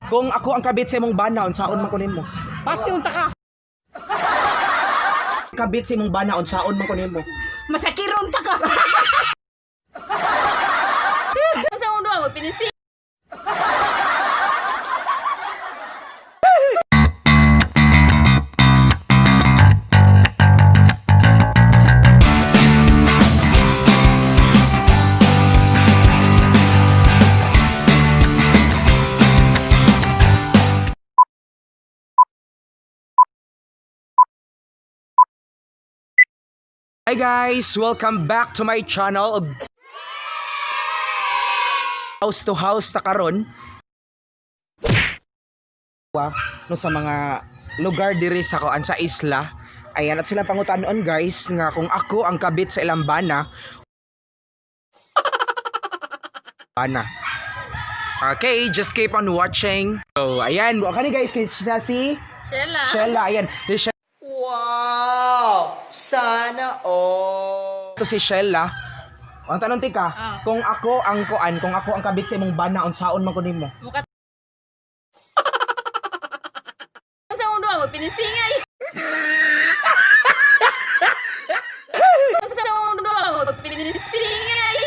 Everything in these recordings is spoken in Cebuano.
Kung ako ang kabit sa imong bana, unsaon man ko nimo? Pati unta ka. Kabit sa imong bana, unsaon man ko nimo? Masakiron ta ka. Unsa mong duha mo pinisi? Hi guys! Welcome back to my channel. House to house ta karon. Wa no sa mga lugar diri sa koan sa isla. Ayan at sila pangutanon guys nga kung ako ang kabit sa ilang bana. Bana. Okay, just keep on watching. So, ayan, wa kani guys kay siya si Shella. Shella, ayan. Di siya Wow! Sana all! Ito si Shella. Ang tanong tika, Ah. kung ako ang kuan, kung ako ang kabit sa imong bana, unsaon man ko nimo? Muka. Unsa mong duha mo pinisingay? Unsa mong duha mo pinisingay?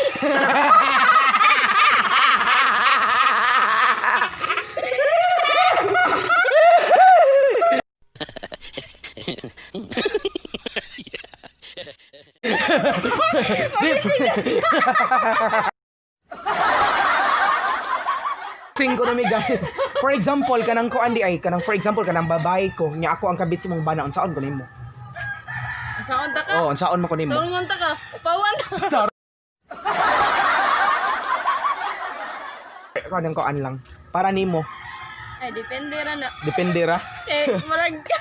Sing ko nami guys. For example, kanang kuan di ay kanang for example kanang babae ko, nya ako ang kabit sa imong bana, unsaon ko nimo? Unsa unta ka? Oh, unsaon man ko nimo? Unsa unta ka? Upawan. Kanang kuan lang. Para nimo, Ay depende ra na. depende ra. Eh murag ka.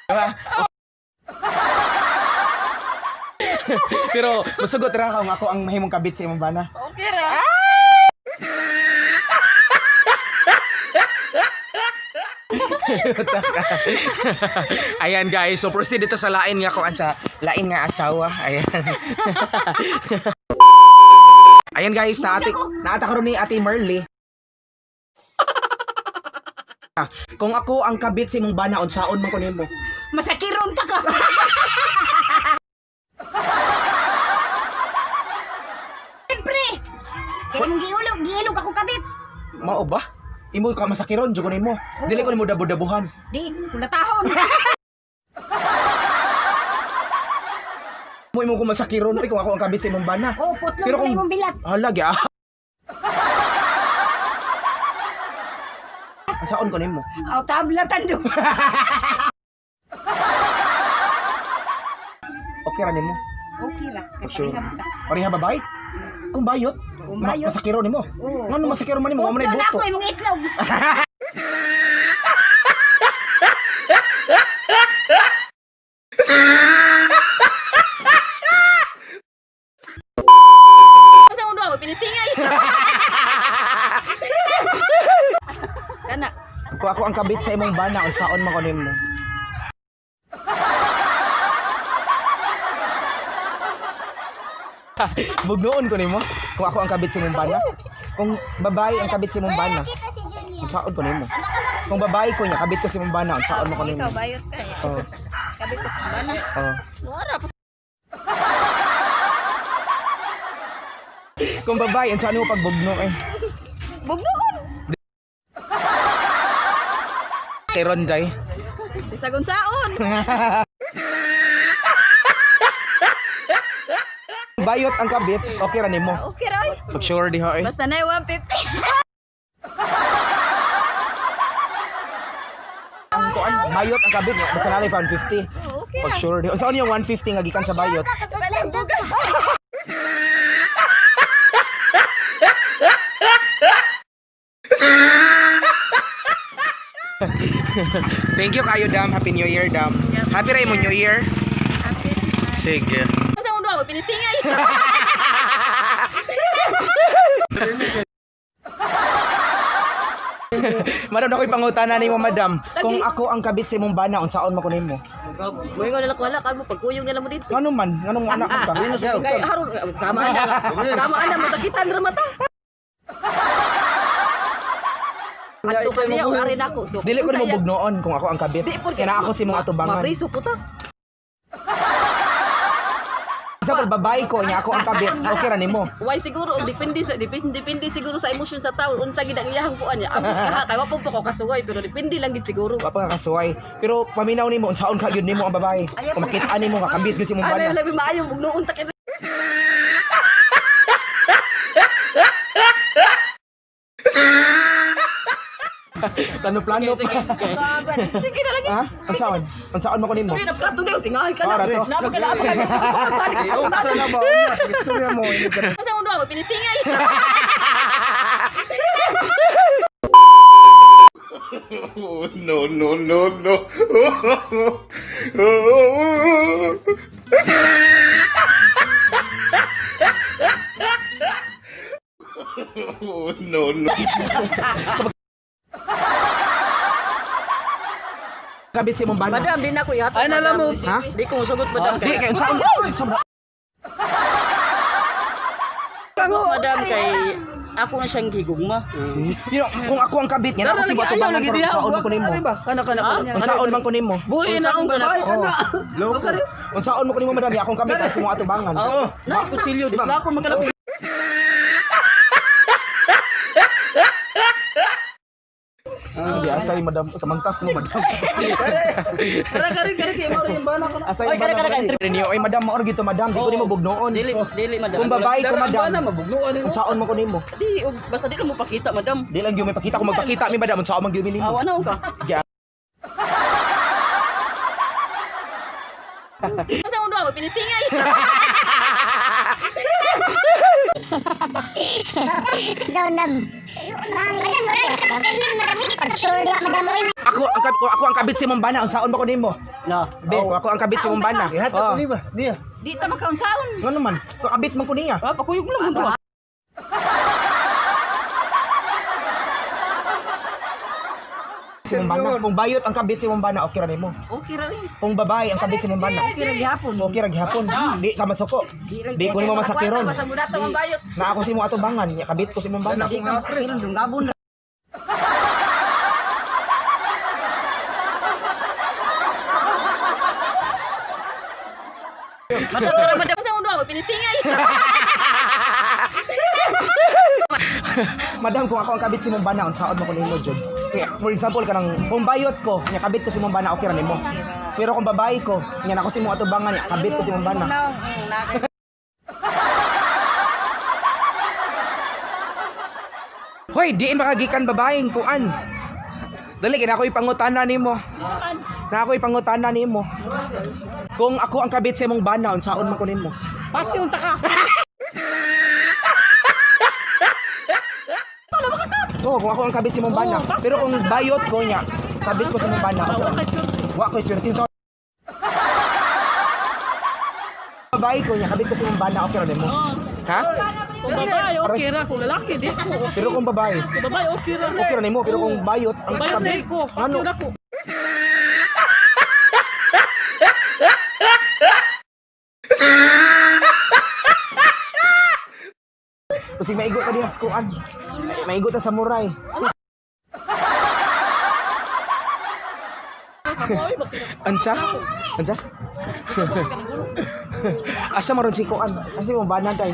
Diba? Pero musugot ra kung ako ang mahimong kabit sa imong bana. Okay ra. Ayan guys, so proceed dito sa lain nga kuan sa lain nga asawa. Ayan. Ayan guys, naati naata karon ni Ate Merly. Ah, kung ako ang kabit sa imong bana, unsaon man ko nimo? Masakiron ta ka. Siyempre. Kaya mong giulog, giilog ako kabit. Mao ba? Imo ka masakiron jud ko nimo. Dili ko nimo dabo-dabuhan. Di, kulatahon. Mo imo ko masakiron oy kung ako ang kabit sa imong bana. Oh, putlong Pero ko kung- imong bilat. Hala gya. Unsaon ko nimo? Aw, tabla tando. Okay ra nimo. Okay ra. Kay Sure. pareham ta. Pareha babay? Kung bayot, Kung bayot. masakiro nimo. Oo. Ngano masakiro man nimo, wa man ay Putlo na buto. ako imong itlog. Unsa mong duha mo pinisingay? Kana. Kung ako ang kabit sa imong bana, unsaon man ko nimo? Bugnoon ko nimo kung ako ang kabit sa imong bana. Kung babae ang kabit sa imong bana, unsaon ko nimo? Kung babae ko niya, kabit ko sa imong bana, unsaon man ko nimo? Ikaw bayot ka. Oh, Kabit ko sa bana. oh. Wala pa. Kung babae, unsaon nimo pagbugno eh? Bugnoon. Tiron day. Bisag unsaon. Bayot ang kabit, okay ra nimo. Okay ra oy. Pag sure di ho eh. Basta na 150. Ang kuan, bayot ang kabit niya, basta nalay 150. Oh, okay Pag ra. sure di. Unsaon yung 150 nga gikan sa bayot? Walang bugas. Thank you kayo, Dam. Happy New Year, Dam. Happy rin mo New Year. Sige. Unsa mong duha mo pinisingay? Madam, ako'y pangutana nimo, madam. Kung ako ang kabit sa imong bana, unsaon man ko nimo? Moingon na lang ko wala kamo pagkuyog na lang mo dito. Ngano man? Nganong anak ka? Kay haron sama ana. Sama ana masakitan ra mata. Adto pa niya ari nako. So Dili ko nimo bugnoon kung ako ang kabit. Di Kaya na ako si mong atubangan. Mapriso po ta. Sa babae ko nya ako ang kabit. Okay ra nimo. Why siguro og depende sa depende, depende siguro sa emosyon sa tao unsa gid ang iyahang kuan niya. Abot ka ha, kay wa po po ko kasuway pero depende lang gid siguro. Wa pa ka kasuway. Pero paminaw nimo unsaon ka gyud nimo ang babae. Kung makita nimo nga kabit gyud si imong Ay may bana. labi maayo bugnoon ta kay. Plano-plano pa. Sige na lagi. Ha? Unsaon? Unsaon man ko nimo? Istorya na plato na singahay ka na. Para to. Napakalaban ka. Asa na ba? Istorya mo. Unsa mo duha pinisingay. Oh, no, no, no, no. Oh, no, no. Kabit si imong bana. Madam, di na ko ihatag. Ay, nala mo. Ha? Di ko musugot, madam. Di kay unsaon? Unsaon? Madam, kay ako na siyang gigugma. Pero kung ako ang kabit niya, ako si Ayaw, atubangan lagi pero diha. unsaon man ko nimo? Ano ba? Kana, kana, kana. Unsaon man ko nimo? Buhi na akong babae, kana. Loko. Unsaon man ko nimo madam, akong kabit ay si mong atubangan. Oo. Na, kutsilyo, di ba? Ako magkalap. Hindi atay madam, kamangtas mo madam. Kara, kara, kara, kay maro yung bana kana. Asay kare kare kare niyo ay madam mao gito madam, di ko nimo bugnoon. Dili, dili madam. Kung babae ko Dara ang madam, bana, mabugnuan nimo. unsaon man ko nimo? Di, og basta di lang mo pakita, madam. Di lang gyud may pakita kung magpakita mi madam, unsaon man gyud mi nimo? Awa na ka. Ya. Unsa mo duha pinisingay. Zonam. Pag-sure di madam oy. Ako ang kung ako ang kabit si mong bana, unsaon ba ko nimo? Na. Be, kung ako ang kabit si mong bana. Ihatag ko ni ba? Niya. Di ta makaunsaon. Ngano man? Kung kabit man ko niya. Ah, pakuyog lang mo duha. Si mong bana. Kung bayot ang kabit si mong bana, okay ra nimo. Okay ra rin. Kung babae ang kabit si mong bana, Okay ra gihapon. okay ra gihapon. Di ka masuko. Di ko nimo masakiron. Basta mo dato ang bayot. Na ako si mong atubangan, nya kabit ko si mong bana. Di ka masakiron dungabon ra. Madam, para madam sa mundo ako pinisingay. Madam, kung ako ang kabit si mong bana, unsaon mo ko nimo jud? Kaya, for example, kanang kung bayot ko, nya kabit ko si mong bana, okay ra nimo. Pero kung babae ko, nya nako si mong atubangan, nya kabit ko si mong bana. Hoy, di makagikan babaeng kuan. Dali kay na ako ipangutana nimo. Na ako ipangutana nimo. Kung ako ang kabit sa imong bana, unsaon man ko nimo? Pati unta ka. Oo, kung ako ang kabit sa imong bana. Pero kung bayot ko niya, kabit ko sa imong bana. Wa koy swerte. So, babae ko niya, kabit ko sa imong bana, okay ra nimo. Ha? Kung babae, okay ra. Kung lalaki, di ko. Pero kung babae, Kung babae, okay ra. okay ra nimo, pero kung bayot ang Bayot kabit, di ko. ano? Ano? ko. Kasi maigo ka diha sa kuan. Maigo ta samurai. Ansa? Ansa? Asa maron si kuan? Asa mo bana tay?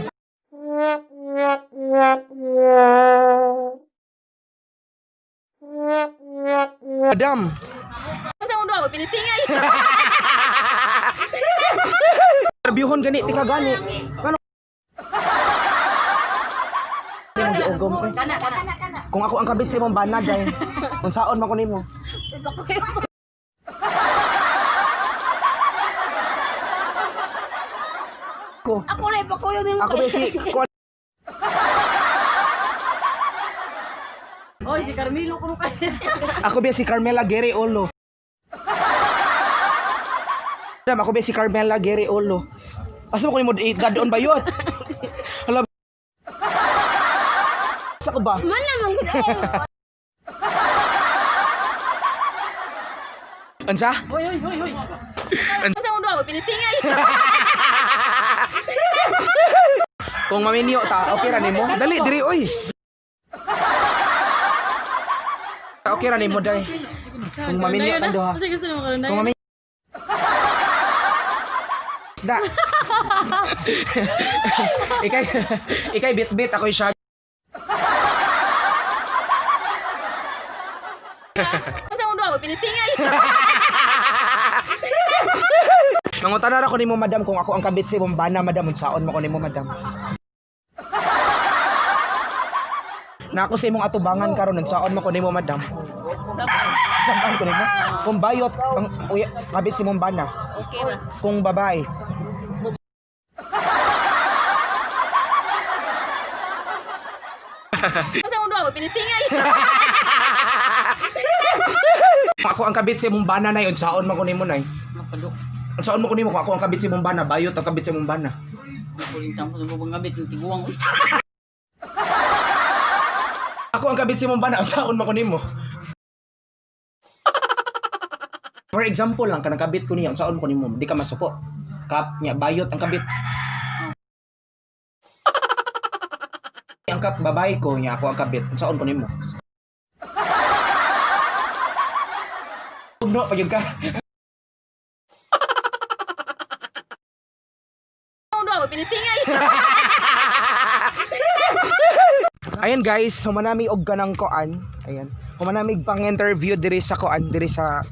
Madam, Unsa mo duha pinisingay. interviewhon gani tika gani. Ngano? Giugom ko. Kana, kana. Kung ako ang kabit sa imong bana day, unsaon man ko nimo? Ko. Ako na ipakuyog nimo. Ako ba si kuan Oy, si Carmelo kuno kay. Ako ba si Carmela Gere Olo? Madam, ako ba si Carmela Gere Olo? Asa mo ko nimo gadon ba yun? Hala. Sa ko ba? Man lang gud. Unsa? Hoy, hoy, hoy, hoy. Unsa mo duha mo pinisingay. Kung maminyo ta, okay ra nimo. Dali diri oy. Okay ra nimo dai. Kung maminyo ta duha. Sige gusto mo karon. Kung maminyo da. Ikay ikay bit-bit ako siya. Unsa mo duha mo pinisingay. Mangutana ra ko nimo, madam, kung ako ang kabit sa imong bana, madam, unsaon mo ko nimo, madam? Na ako sa imong atubangan karon, unsaon mo ko nimo, madam? Saan ko nimo? Kung bayot ang uy, kabit sa imong bana, Okay ra. kung babae. Unsa mo duha mo pinisingay. Kung ako ang kabit sa imong bana nay, unsaon man ko nimo, nay? Nakalo. Unsaon mo ko nimo kung ako ang kabit sa imong bana, bayot ang kabit sa imong bana? Nakulintang ko sa babang abit ng tiguang. Uy. Ako ang kabit sa imong bana, unsaon man ko nimo? For example lang, kanang kabit ko niya, unsaon ko nimo, di ka masuko. Kap niya, bayot ang kabit. Ang kap babae ko niya, ako ang kabit, unsaon ko nimo? Tugno pag yun ka. Unsa mo duha mo pinisingay. Ayan guys, humanami og kanang koan. Ayan. Humanami pang interview diri sa koan, diri sa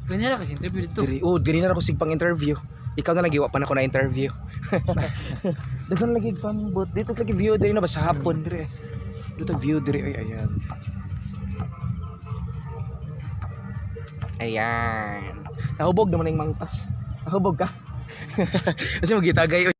Ganyan lang kasi interview dito. diri. Oh, diri na ako sig pang interview. Ikaw na lagi wa pa na ko na interview. Daghan lagi pambot. Dito lagi view diri na ba sa hapon diri. Dito view diri ay ayan. Ayan. Nahubog naman ang mangtas. Nahubog ka. Kasi magitagay.